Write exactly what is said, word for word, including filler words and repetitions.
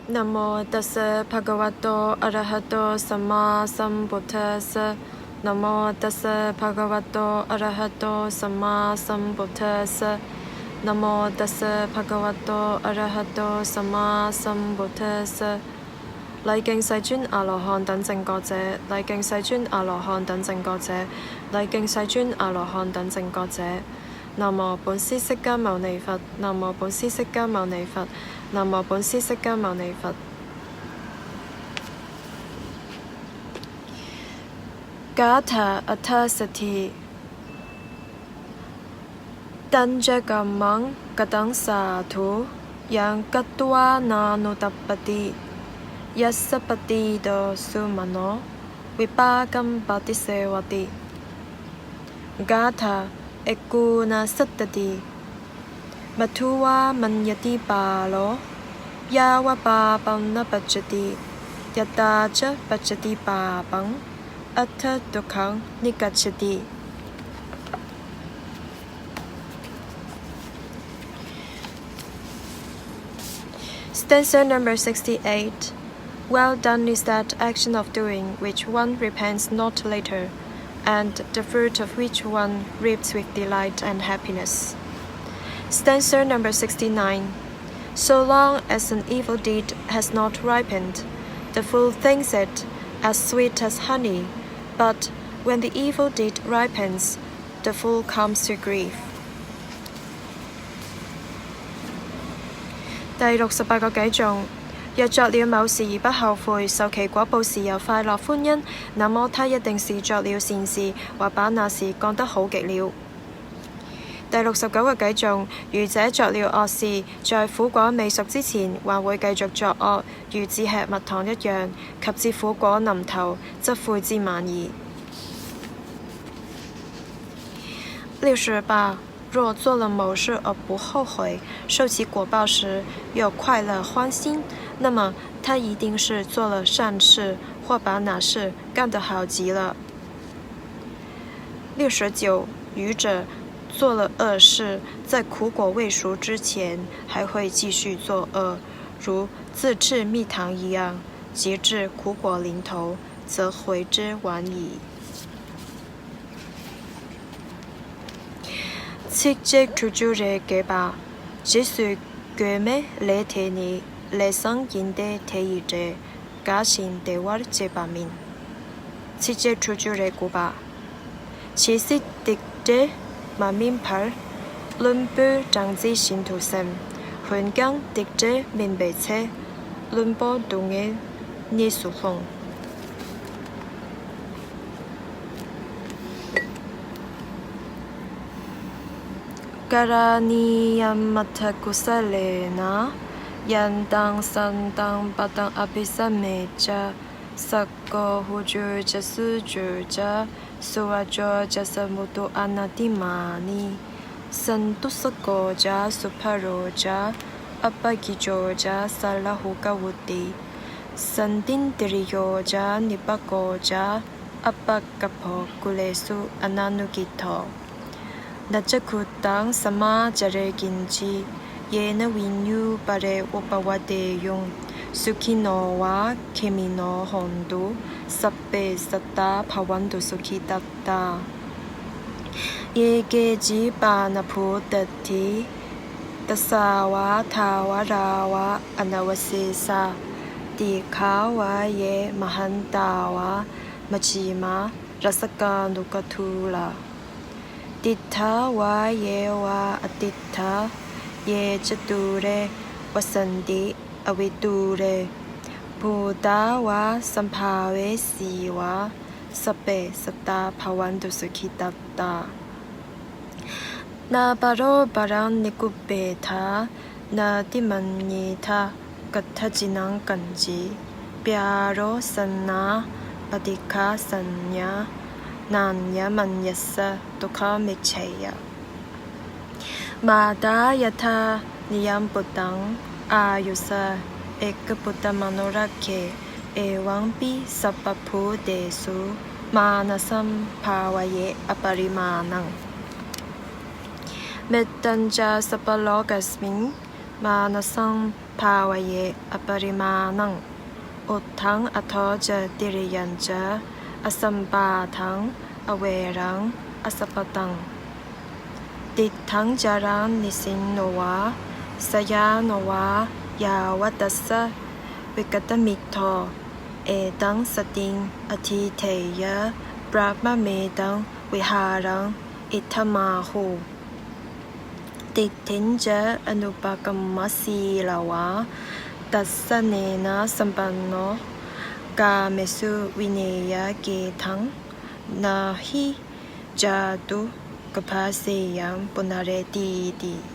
Namo tassa bhagavato arahato sammāsambuddhassa. Namo tassa bhagavato arahato sammāsambuddhassa. Namo tassa bhagavato arahato sammāsambuddhassa. 禮敬世尊阿羅漢等正覺者，禮敬世尊阿羅漢等正覺者，禮敬世尊阿羅漢等正覺者。 Namo 本師釋迦牟尼佛。Namo 本師釋迦牟尼佛。Namo 本師釋迦牟尼佛。 Gāthā aṭṭhāsati. Tañca kammaṃ kataṃ sādhu, yaṃ katvānānutappati, yassa patīto sumano, vipākaṃ paṭisevati. Gāthā ekoṇasattati. Madhuvā maññati pāro, yāva pāpaṃ na pacati, yadā ca pacati pāpaṃ, atha dukkhaṃ nigacchati. Stanza number sixty-eight. Well done is that action of doing which one repents not later, and the fruit of which one reaps with delight and happiness. Stanza number sixty-nine. So long as an evil deed has not ripened, the fool thinks it as sweet as honey, but when the evil deed ripens, the fool comes to grief. 第六十八個偈頌。若作了某事而不後悔，受其果報時又快樂歡欣，那麼他一定是作了善事，或把那事幹得好極了。第六十九個偈頌。愚者作了惡事，在苦果未熟之前，還會繼續作惡，如自吃蜜糖一樣，及至苦果臨頭，則悔之晚矣。 六十八。若做了某事而不后悔，受其果报时又快乐欢欣，那么他一定是做了善事，或把那事干得好极了。六十九。愚者做了恶事，在苦果未熟之前，还会继续作恶，如自吃蜜糖一样，及至苦果临头，则悔之晚矣。 Ciccitthucure gepa, ciccu gome ledheni, lesaṃ yinte deyi te, kāciṃ devar cepamiṃ. 七節 土主的古巴。 Ciccitthitte māmiṃ phar, luṃpū taṃ ci sintu sem, huñkaṃ thitte miṃ pe ce, luṃpo tuṅe nisūhaṃ. Karaṇīyamatthakusalena, yantaṃ santaṃ padaṃ abhisamecca, sakko ujū ca sujū ca, suvaco cassa mudu anatimānī, santussako ca subharo ca, appakicco ca sallahukavutti, santindriyo ca nipako ca, appagabbho kulesu ananugiddho. Na ca khuddaṃ samācare kiñci, yena viññū pare upavadeyyuṃ. Sukhino vā khemino hontu, sabbe sattā bhavantu sukhitattā. Ye keci pāṇabhūtatthi, tasā vā thāvarā vā anavasesā, dīghā vā ye mahantā vā, majjhimā rassakāyukadūlā. Diṭṭhā vā ye vā adiṭṭhā, ye ca dūre vasanti avidūre, bhūtā vā sambhavesī vā, sabbe sattā bhavantu sukhitattā. Nāparo paraṃ nikubbetha, nātimaññetha katthaci naṃ kañci, byārosanā paṭighasaññā, nāññamaññassa dukkhamiccheyya. Mātā yathā niyaṃ puttaṃ, āyusā ekaputtamanurakkhe, evampi sabbabhūtesu, mānasambhāvaye aparimāṇaṃ. Mettañca sabbalokasmiṃ, mānasaṃ bhāvaye aparimāṇaṃ, uddhaṃ adho ca tiriyañca, asambādhaṃ averaṃ asapattaṃ. Tiṭṭhaṃ caraṃ nisinno vā, sayāno vā yāvatassa vigatamiddho, etaṃ satiṃ adhiṭṭheyya, brahmametaṃ vihāraṃ idhamāhu. Diṭṭhiñca anupagamma sīlavā, dassanena sampanno, kāmesu vineyya gedhaṃ, na hi jātu gabbhaseyyaṃ punaretīti.